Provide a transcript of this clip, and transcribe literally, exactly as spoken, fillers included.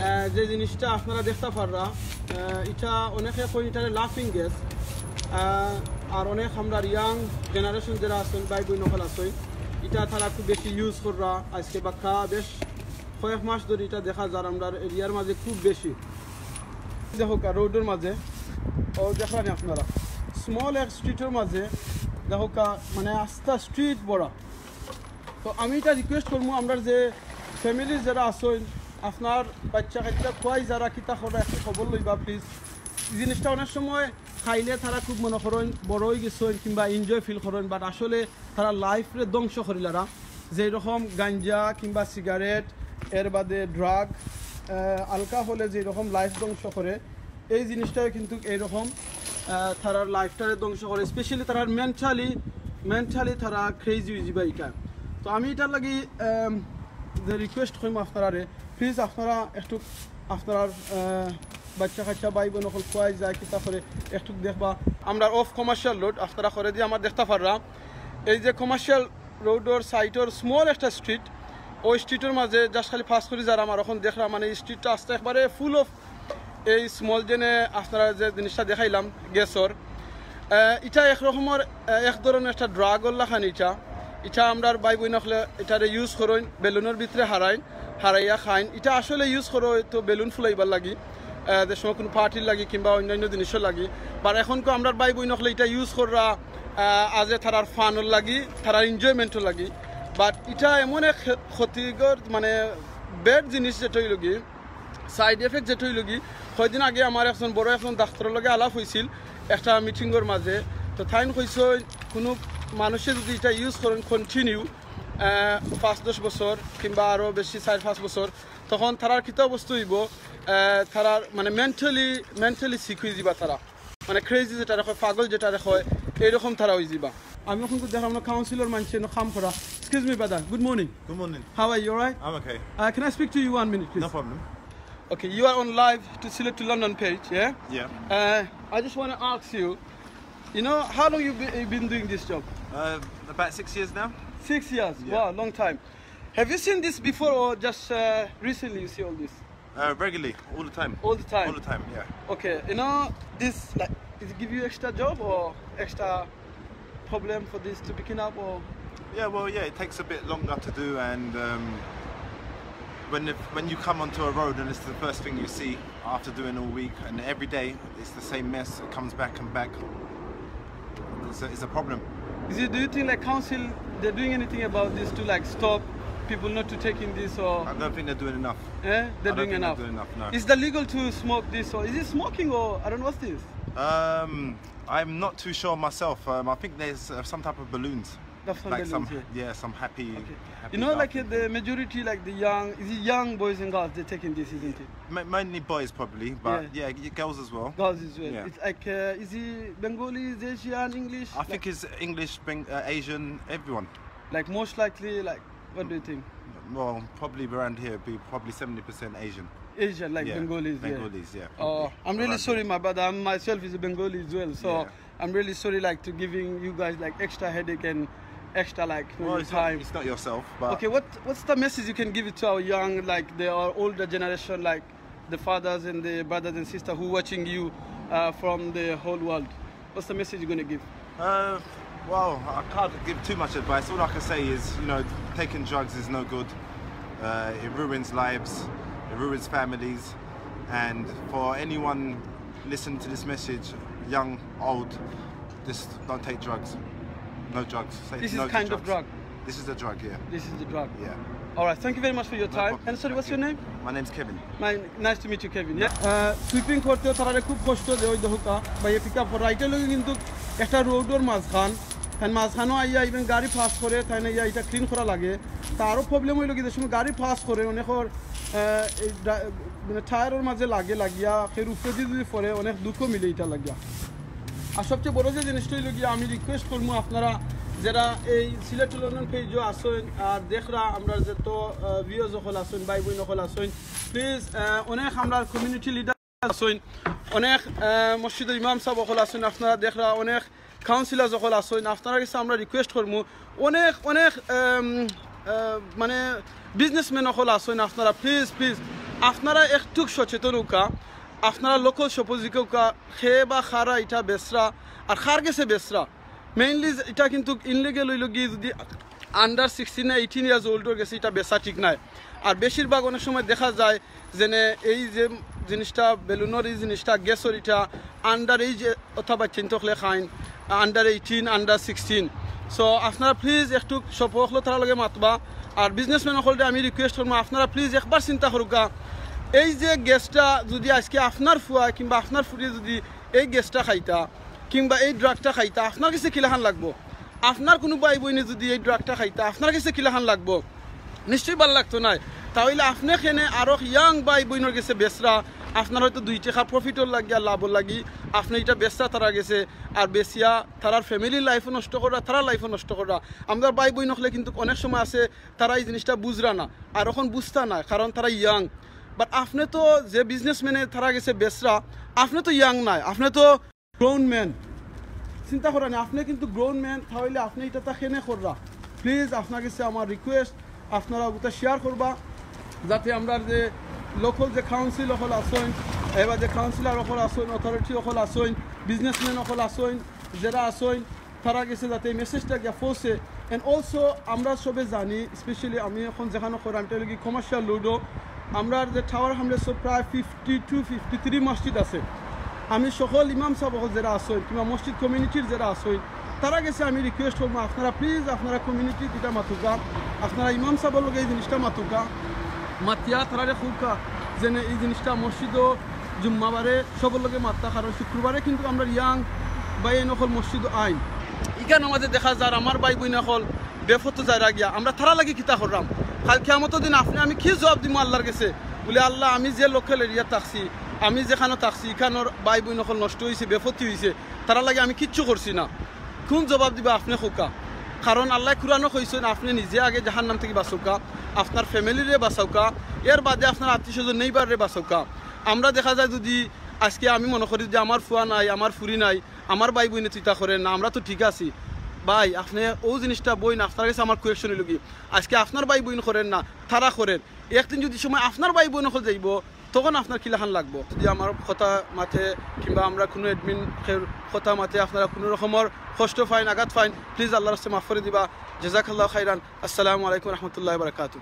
আহ, যে জিনিসটা আপনারা দেখতা পাররা, আহ, ইটা অনেকে কইন ইটারে লাফিং গ্যাস। আহ, আর অনেক আমরার ইয়াং জেনারেশন যেরা আছইন, ভাই বইন অকল আছইন, ইটা তারা খুব বেশি ইউজ কররা। আইজকে বাক্কা বেশ কয়েক মাস ধরি ইটা দেখা যার আমরার এরিয়ার মাঝে খুব বেশি। দেখউক্কা, রোডর মাঝে, ও দেখরা নি আপনারা, স্মল এক স্ট্রিটর মাঝে দেখউক্কা, মানে আস্তা স্ট্রিট ভরা। তো আমি ইটা রিকোয়েস্ট করমু, আমরার যে ফ্যামিলি যেরা আছইন, আপনার বাচ্চা কাচ্চা খুয়াই যারা কিতা কররা, একটু খবর লইবা প্লিজ। এই জিনিসটা অনেক সময় খাইলে তারা খুব মনে করইন বড় অইগেছইন কিংবা এনজয় ফিল করইন, বাট আসলে তারা লাইফরে ধ্বংস করিলারা। যেই রকম গাঞ্জা কিংবা সিগারেট, এর বাদে ড্রাগ, আলকোহলে যেই রকম লাইফ ধ্বংস করে, এই জিনিসটাও কিন্তু এইরকম, আহ, তারার লাইফটারে ধ্বংস করে, স্পেশালি তারার মেন্টালি, মেন্টালি তারা ক্রেজি অইযিবা ইটা। তো আমি ইটার লাগি, আম, যে রিকোয়েস্ট করমু আপনারারে, প্লিজ আপনারা একটু আপনারার, আহ, বাচ্চা কাচ্চা ভাই বইন অকল খুয়াই যায় কিতা করে একটু দেখবা। আমরার অফ কমার্শিয়াল রোড আপনারা করেদি আমার দেখতা পাররা, এই যে কমার্শিয়াল রোডর সাইডর স্মল একটা স্ট্রিট, ওই স্ট্রিটর মাঝে জাস্ট খালি পাস করি যারাম, আর অখন দেখরা মানে এই স্ট্রিটটা আস্তা একবারে ফুল অফ এই স্মল জেনে আপনারা যে জিনিসটা দেখাইলাম গ্যাসর, আহ, ইটা এক রকমর, আহ, এক ধরনের একটা ড্রাগর লাখান ইটা। ইটা আমরার ভাই বইন অকলে ইটারে ইউজ করইন, বেলুনর ভিতরে হারাইন, হারাইয়া খাইন। ইটা আসলে ইউজ করো তো বেলুন ফুলাইবার লাগি, আহ, যে সময় কোনো পার্টির লাগি কিংবা অন্যান্য জিনিসর লাগি। বাট অখনকু আমরার ভাই বইন অকলে ইটা ইউজ কররা, আহ, আজে তারার ফানর লাগি, তারার এনজয়মেন্টর লাগি। বাট ইটা এমন এক ক্ষতিকর, মানে, ব্যাড জিনিস, যেটা অইল কি, সাইড এফেক্ট যেটা অইল কি, কয়দিন আগে আমার একজন বড় একজন ডাক্তারর লগে আলাপ অইছিল একটা মিটিংর মাঝে। তো তাইন কইছইন, কোনো মানুষে যদি ইটা ইউজ করইন কন্টিনিউ, আহ, পাঁচ দশ বছর কিংবা আরও বেশি, চাইর পাঁচ বছর, তখন তারার কিতা অবস্থা অইব? আহ, তারার মানে মেন্টালি, মেন্টালি সিক অইযিবা তারা, মানে ক্রেজি যেটারে কয়, পাগল যেটারে কয়, এইরকম তারা অইযিবা। আমি অখন দেখরাম না কাউন্সিলর মানষে না কাম করা। Excuse me, brother. Good morning. Good morning. How are you? All right? I'm okay. Uh, can I speak to you one minute, please? No problem. Okay, you are on live to Sylhet to London page, yeah? Yeah. Uh, I just want to ask you, you know, how long you be, you been doing this job? Uh, about six years now. Six years? Yeah. Wow, long time. Have you seen this before or just, uh, recently you see all this? Uh, regularly, all the time. All the time? All the time, yeah. Okay, you know, this, like, it give you extra job or extra problem for this to picking up or? Yeah, well, yeah, it takes a bit longer to do, and, um, when the, when you come onto a road and it's the first thing you see after doing all week and every day, it's the same mess. It comes back and back. It's a, it's a problem. Is it, do you think, like, council, they're doing anything about this to, like, stop people not to taking this or? I don't think they're doing enough. Eh? They're I don't doing think enough. They're doing enough, no. Is that legal to smoke this or is it smoking or I don't know what's this? Um, I'm not too sure myself. Um, I think there's, uh, some type of balloons. That's some like balloons, some, yeah. Yeah, some happy, okay. Happy, you know, like, uh, the majority, like, the young, is it young boys and girls, they're taking this, isn't it? Ma-, mainly boys probably, but yeah, yeah, y-, girls as well. Girls as well. Yeah. It's like, uh, is it Bengalis, Asian, English? I think it's English, Beng-, uh, Asian, everyone. Like, most likely, like, what do you think? Well, probably around here, be probably seventy percent Asian. Asian, like, yeah, Bengalis, yeah. Bengalis, yeah, oh, probably. I'm really sorry, my brother. I'm myself is a Bengali as well, so yeah. I'm really sorry, like, to giving you guys, like, extra headache and extra, like, you know, well, it's not, time. It's not yourself, but okay, what, what's the message you can give it to our young, like, the, our older generation, like, the fathers and the brothers and sisters who watching you, uh, from the whole world? What's the message you're gonna give? Uh, well, I can't give too much advice. All I can say is, you know, taking drugs is no good. Uh, it ruins lives, it ruins families, and for anyone listening to this message, young, old, just don't take drugs. No drugs. Say no to drugs. This is kind of drug. This is a drug, yeah. This is the drug. Yeah. All right, thank you very much for your time. No problem. And sorry, what's your name? My name's Kevin. My, nice to meet you, Kevin. Yeah. আহ, সুইপিং করতেও তারারে খুব কষ্ট দেয়, ওই দেখউক্কা, ভাইয়ে pick up করে। রাইটে লগে কিন্তু একটা রোডর মাঝখান, তাই মাঝখানও আইয়া ইভেন গাড়ি পাস করে, তাই না, ইয়া, এটা ক্লিন করা লাগে। তারও প্রবলেম অইল কি, যে সময় গাড়ি পাস করে, অনেকর, আহ, এই ড্রা-, মানে, টায়ারর মাঝে লাগে, লাগিয়া, ফের উপরেদি যদি পড়ে, অনেক দুঃখ মিলে এটা লাগিয়া। আর সবচেয়ে বড় যে জিনিসটা অইল গিয়া, আমি রিকোয়েস্ট করমু আপনারা যারা এই সিলেট টু লন্ডন পেজও আছইন আর দেখরা, আমরার যত, আহ, ভিউয়ার্স অকল আছইন, ভাই বইন অকল আছইন, প্লিজ, আহ, অনেক আমরার কমিউনিটি লিডার আছইন, অনেক, আহ, মসজিদর ইমাম সাব অকল আছইন, আপনারা দেখরা, অনেক কাউন্সিলর অকল আছইন, আপনারার গেছে আমরা রিকোয়েস্ট করমু, অনেক, অনেক, আম, আহ, মানে, বিজনেসম্যান অকল আছইন, আপনারা প্লিজ, প্লিজ, আপনারা একটু সচেতন অউক্কা, আপনারা লোকাল শপো জিকাউক্কা, খে বা খারা ইটা বেচরা, আর খার গেছে বেচরা। মেইনলি ইটা কিন্তু ইনলিগাল অইলো গি যদি আন্ডার সিক্সটিন না এইটিন ইয়ার্স ওল্ডর গেছে ইটা বেচা ঠিক নায়। আর বেশিরভাগ অনেক সময় দেখা যায় যেনে এই যে জিনিসটা বেলুনর, এই জিনিসটা গ্যাসর, ইটা আন্ডার এইজ অথবা চিন্তা অকলে খাইন, under eighteen, under sixteen. So আপনারা প্লিজ একটু শপ অকল তারার লগে মাতবা। আর বিজনেসম্যান অকলরে আমি রিকোয়েস্ট করমু, আপনারা প্লিজ একবার চিন্তা করউক্কা, এই যে গ্যাসটা যদি আজকে আপনার ফুয়া কিংবা আপনার ফুরিয়ে যদি এই গ্যাসটা খাইতা কিংবা এই ড্রাগটা খাইতা, আপনার গেছে কিলাখান লাগবো? আপনার কুনু ভাই বইনে যদি এই ড্রাগটা খাইতা, আপনার গেছে কিলাখান লাগবো? নিশ্চয়ই ভালা লাগতো নায়। তা অইলে আপনে কেনে আরো ইয়াং ভাই বইনর গেছে বেচরা, আপনার হয়তো দুই টেকা প্রফিটর লাগি আর লাভর লাগি আপনে ইটা বেচরা তারার গেছে, আর বেচিয়া তারার ফ্যামিলির লাইফও নষ্ট কররা, তারার লাইফও নষ্ট কররা। আমরার ভাই বইন অকলে কিন্তু অনেক সময় আছে, তারা এই জিনিসটা বুঝরা না, আর অখন বুঝতা না, কারণ তারা ইয়াং। বাট আপনে তো যে বিজনেসম্যানে তারার গেছে বেচরা, আপনে তো ইয়াং নায়, আপনে তো গ্রাউন্ড ম্যান। চিন্তা কররা নি, আপনে কিন্তু গ্রাউন্ড ম্যান, তা অইলে আপনে ইটা তা কেনে কররা? প্লিজ আপনার গেছে আমার রিকোয়েস্ট, আপনারা অগুতা শেয়ার করবা, যাতে আমরার যে লোকাল যে কাউন্সিল অকল আছইন, এবার যে কাউন্সিলর অকল আছইন, অথরিটি অকল আছইন, বিজনেসম্যান অকল আছইন, যেরা আছইন, তারার গেছে যাতে এই মেসেজটা গিয়া পৌঁছে। And also আমরা সবে জানি, স্পেশালি আমি অখন যেখানো করি, আমি অইলো গি কমার্শিয়াল রোডও, আমরার যে টাওয়ার হামলেটসও প্রায় ফিফটি টু, ফিফটি থ্রি মসজিদ আছে। আমি সকল ইমাম সাব অকল যেরা আছইন কিংবা মসজিদ কমিউনিটির যেরা আছইন, তারার গেছে আমি রিকোয়েস্ট করমু, আপনারা প্লিজ আপনারা কমিউনিটিত ইটা মাতুক্কা, আপনারা ইমাম সাবর লগে এই জিনিসটা মাতুক্কা, মাতিয়া তারারে কউক্কা যেনে এই জিনিসটা মসজিদও জুম্মাবারে সবর লগে মাততা, কারণ শুক্রবারে কিন্তু আমরার ইয়াং ভাই অকল মসজিদও আইন। ইখানর মাঝে দেখা যার আমার ভাই বইন অকল বেপথো যাইরা গিয়া, আমরা তারার লাগি কিতা কররাম? কাল কিয়ামতর দিন আপনে আমি কি জবাব দিমু আল্লার গেছে? বুলে, "আল্লা, আমি যে লোকাল এরিয়াত থাকছি, আমি যেখানো থাকছি, ইখানর ভাই বইন অকল নষ্ট অইছে, বেপথি অইছে, তারার লাগি আমি কিচ্ছু করছি না।" কুন জবাব দিবা আপনে কউক্কা? কারণ আল্লায় কুরআনো কইছইন, আপনে নিজে আগে জাহান্নাম থাকি বাঁচউক্কা, আপনার ফ্যামিলিরে বাঁচাউক্কা, এর বাদে আপনার আত্মীয় স্বজন, নেইবাররে বাঁচাউক্কা। আমরা দেখা যায় যদি আজকে আমি মনো করি যদি আমার ফুয়া নাই, আমার ফুরি নাই, আমার ভাই বইনে তো ইতা করের না, আমরা তো ঠিক আছি। ভাই, আপনে অউ জিনিসটা বইন, আপনার গেছে আমার কোয়েশন অইলো গি, আজকে আপনার ভাই বইন করের না, তারা করের, একদিন যদি সময় আপনার ভাই বইন অকল যাইবো, তখন আপনার কিলাখান লাগবো? যদি আমার কথা মাতে কিংবা আমরা কুনু অ্যাডমিন কথা মাতে আপনারা কুনু রকমর কষ্ট পাইন, আঘাত পাইন, প্লিজ আল্লার রাস্তায় মাফ করি দিবা। জাযাকাল্লাহু খাইরান। আসসালামু আলাইকুম রহমতুল্লাহ বারাকাতু।